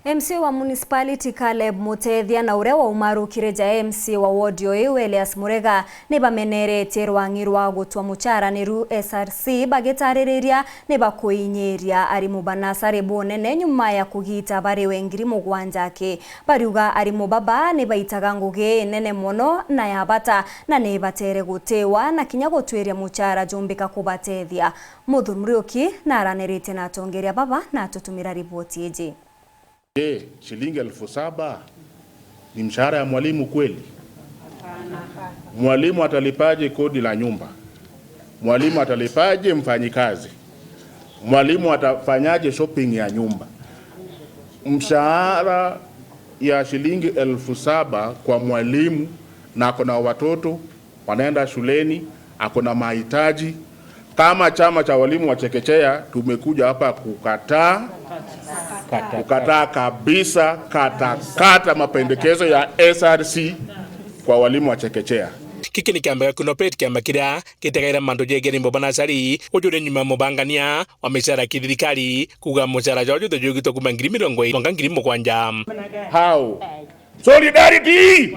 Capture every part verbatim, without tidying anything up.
M C A wa municipality Caleb Mutethia na uria waumarukire ja M C A wa ward o iu Elias Murega ni bameneretie rwang'i rwa gutwa mucara niru S R C, bagitaririria ni bakuinyiria arimu ba nasari bunene nyuma ya kugita bariwe ngiri mugwanja aki. Bariuga arimu baba ni baitaga ngugi inene mono na ya bata, na ni batere gutiwa na kinya gutwiria mucara jumbika kubatethia. Muthuri Muriuki na araniritie na atongeria baba na atutumira riboti iji. Je, shilingi elfu saba ni mshahara ya mwalimu kweli? Mwalimu atalipaje kodi la nyumba? Mwalimu atalipaje mfanyikazi? Mwalimu atafanyaje shopping ya nyumba? Mshahara ya shilingi elfu saba kwa mwalimu, na ako na watoto wanaenda shuleni, ako na mahitaji. Kama chama cha walimu wa chekechea, tumekuja hapa kukataa, kukataa kabisa, katakata mapendekezo ya S R C kwa walimu wa chekechea. Giki ni kiama gia Kunopet, kiama kiria gitegaira mantu jegie arimu ba nasari, uju uri nyuma ya mubangania wa micara ya kithirikari kuuga mucara jwao juthwe jwigitwe kuuma ngiri mirongo iri mwanka ngiri mugwanja. How? Solidarity!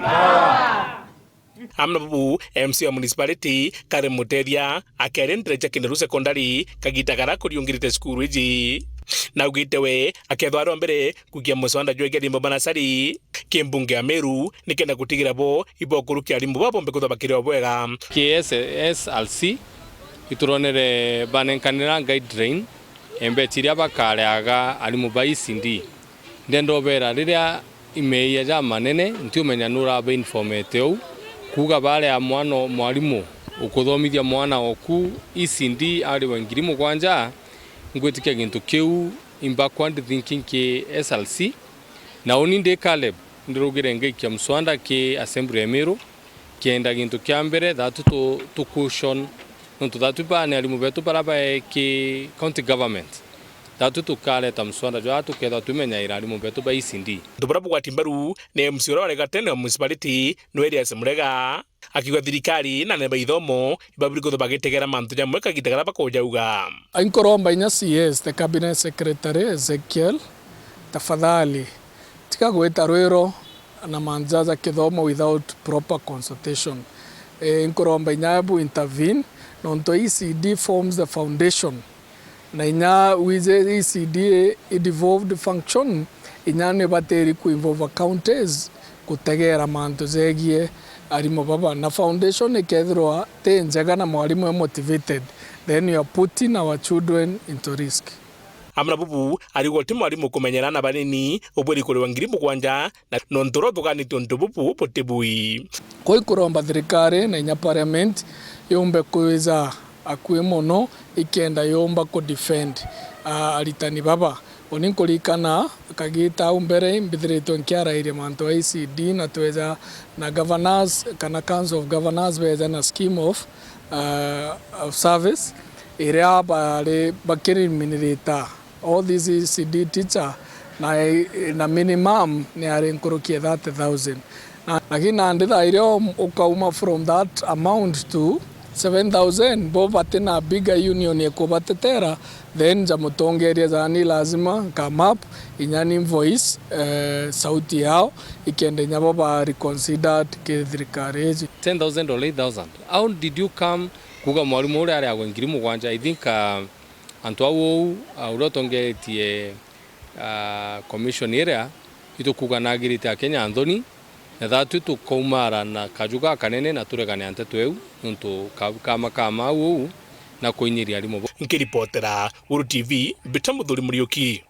Amwe na bubu, M C A wa municipality, Caleb Mutethia, akeria ntere cia Kinderu Secondary, kagita karia kuriungirite cukuru iji. Na augite we, akethwa ari o mbere kugia muswanda jwegie arimu ba nasari ki mbunge ya Meru, nikenda gutigira bo ibokurukia arimu baba bombe kwithwa bakiri o bwega. Ki S R C, ituronere banenkanira guideline, embeti iria bakareaga arimu ba E C D. Ndenda ubera riria imeeyia jamanene, ntiumenya nurabainformete uu, kuuga baria mwana o-, mwarimu ukuthomithia mwana oku E C D ariwe ngiri mugwanja, ngwitikia gintu kiu in backward thinking ki S R C. Na uni ndi Caleb, ndirugire ngaikia mswanda ki Assembly ya Meru, kenda gintu kia mbere, thatu tu, tu caution, nontu thatu baa ni arimu betu baria bae ki county government. Thatu tukareta mswanda jwa tukethwa tumenyaira arimu betu ba E C D. Antu baria bugwati mbaru ni M C A uria wari gatene wa municipality, ni Elias Murega, akiuga thirikari na anene ba ithomo ibaburi kwithwa bagitegera mantu jamwe kagita karia bakujauga. Inkuromba inya C S, the cabinet secretary, Ezekiel, tafadhali, tiga gwita rwiro na mantu ja kithomo without proper consultation. Eh, nkuromba inya ebu intervene, nontu E C D forms the foundation. Na inya wije E C D i devolved function, inya ni batiri ku involve counties gutegera mantu jegie arimu baba. Na foundation ikethirwa ti njega na mwarimu e motivated, then you are putting our children into risk. Amwe na bubu, ariuga uti mwarimu kumenyera aana banini ubwiri kuriwa ngiri mugwanja, na nontu uria uthuganite untu bubu buti bui. Kwi kuromba thirikari na inya parliament yumbe kwija akui mono ikenda yumba ku defend, ah, aritani baba. Uni nkurikana kagita au mbere imbithiritwe nkiarairia mantu a E C D na tweja na governors kana Council of Governors beja na scheme of, ah, of service iria bari bakiriminirita all these E C D teacher na, na minimum ni ari nkuruki ya thirty thousand. Na, lakini nandi thaa iria u-, ukauma from that amount to seven thousand, bo bati na bigger union ikubatetera, then ja mutongeria jani lazima nka map inya ni voice, eh, sauti yao, ikenda inya bo ba reconsidered ki thirikari iji. Ten thousand or eight thousand. How did you come kuga mwarimu uria ari agwe ngiri mugwanja? I think, uh, antu au uu, uh, uria utongeretie, uh, commission iria, itukuga nagirite Akenya nthoni, na thatu tukaumara na kaju gakanene na turegane na nteto iu, nontu ka-, kama kama au uu na kuinyiria arimu bo. Nkiripotera Guru T V, mbita Muthuri Muriuki.